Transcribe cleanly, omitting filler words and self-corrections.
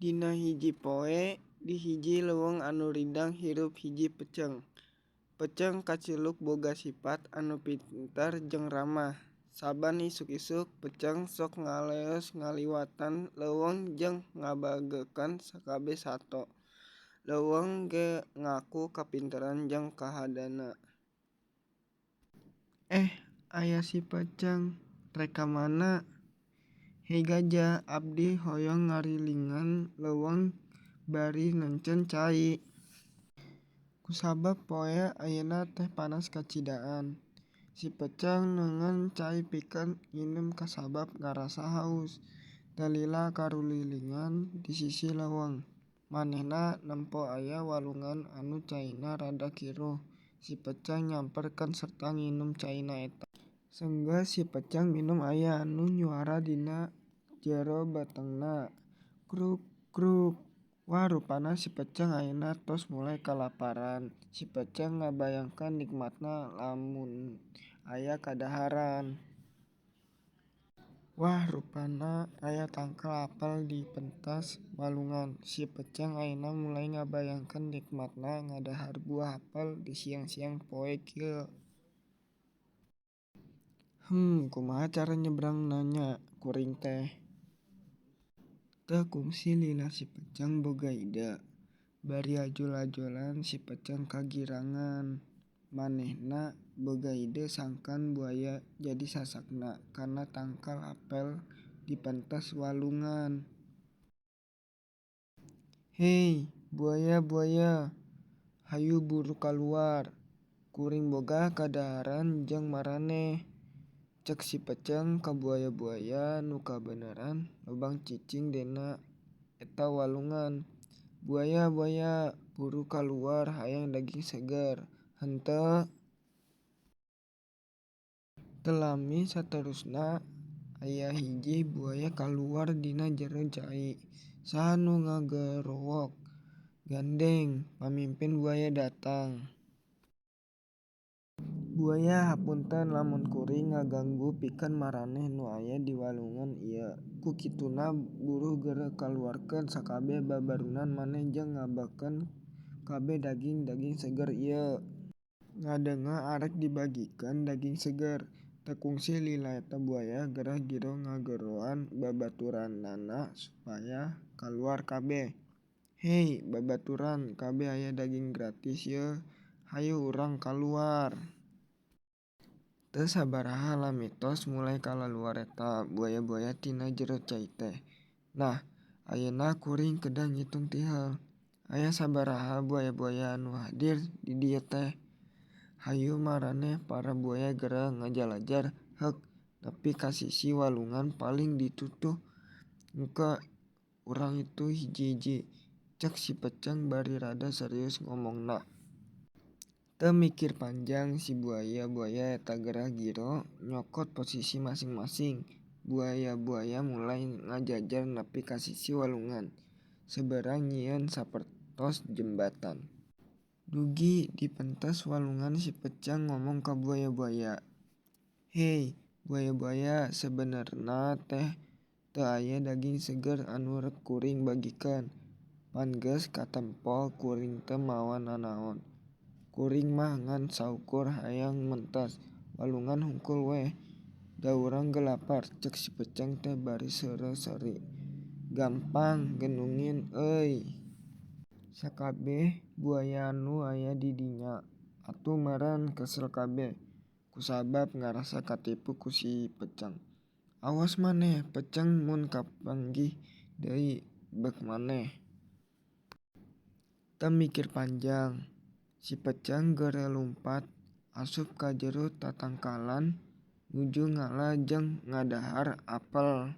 Dina hiji poe di hiji leuweung anu rindang hirup hiji peuceung. Peuceung kaciluk boga sipat anu pinter jeung ramah. Saban isuk-isuk peuceung sok ngaleos ngaliwatan leuweung jeung ngabagekeun sakabeh sato. Leuweung ge ngaku kapinteran jeung kahadana. Eh aya si peuceung, rek ka mana? Hei gajah abdi hoyong ngarilingan leuweung bari neunceun cai. Kusabab poe ayeuna teh panas kacidaan. Si peuceung neungeun cai pikeun nginum kusabab ngarasa haus. Teu lila karulilingan di sisi leuweung. Manehna nempo aya walungan anu caina rada kiruh. Si peuceung nyamperkeun sarta nginum caina eta. Sanggeus si peuceung minum aya anu nyuara dina jero beutengna, Kruk kruk. Wah rupana si peuceung ayeuna tos mulai kalaparan. Si peuceung ngabayangkeun nikmatna lamun aya kadaharan. Wah rupana aya tangkal apel di pentas walungan. Si peuceung ayeuna mulai ngabayangkeun nikmatna ngadahar buah apel di siang-siang poe kieu. Hemm kumaha cara nyebrangna nya kuring teh. Teu kungsi lila si peuceung boga ide. Bari ajul-ajulan si peuceung kagirangan. Manehna boga ide sangkan buaya jadi sasakna kana tangkal apel di pentas walungan. Hei buaya-buaya, hayu buru kaluar, kuring boga kadaharan jang maraneh. Cek si peuceung ka buaya-buaya nu kabeneran lobang cicing dina eta walungan. Buaya-buaya, buru kaluar hayang daging seger, henteu? Teu lami saterusna aya hiji buaya kaluar tina jero cai. Saha nu ngagerowok? Gandeng, pamimpin buaya datang. Buaya hapunten lamun kuring ngaganggu pikeun maraneh nu aya di walungan ieu. Ku kituna buru geura kaluarkeun sakabeh babarunan maneh jeung ngabeungkeut kabeh daging-daging seger ieu. Ngadenge arek dibagikeun daging seger, teu kungsi lila eta buaya gerah giro ngageroan babaturanna supaya kaluar kabeh. Hei babaturan kabeh aya daging gratis yeuh, hayu urang kaluar. Teu sabaraha lami tos mulai kalaluar eta buaya-buaya tina jero cai teh. Nah, ayeuna kuring kedah ngitung tiheul. Aya sabaraha buaya-buaya anu hadir di dieu teh? Hayu maraneh para buaya geura ngajalajar heuk nepi ka sisi walungan paling ditu tuh engke urang itung hiji-hiji. Cek si peuceung bari rada serius ngomongna. Teu mikir panjang si buaya-buaya eta gerah giro nyokot posisi masing-masing. Buaya-buaya mulai ngajajar nepi ka sisi walungan seberang nyieun sapertos jembatan. Dugi di pentas walungan si peuceung ngomong ka buaya-buaya. Hei buaya-buaya sabenerna teh teu aya daging seger anu rek kuring bagikeun. Pan geus katempo kuring teu mawa nanaon. Kuring mah ngan saukur hayang mentas walungan hungkul weh da urang ge lapar cek si peuceung teh bari seureuh-seuri. Gampang gendungin euy. Sakabeh buaya anu aya di dinya atuh meureun kesel kabeh kusabab ngarasa katipu ku si peuceung. Awas maneh peuceung mun kapanggih deui beuk maneh. Teu mikir panjang si peuceung geura lumpat asup ka jero tatangkalan nuju ngala jeung ngadahar apel.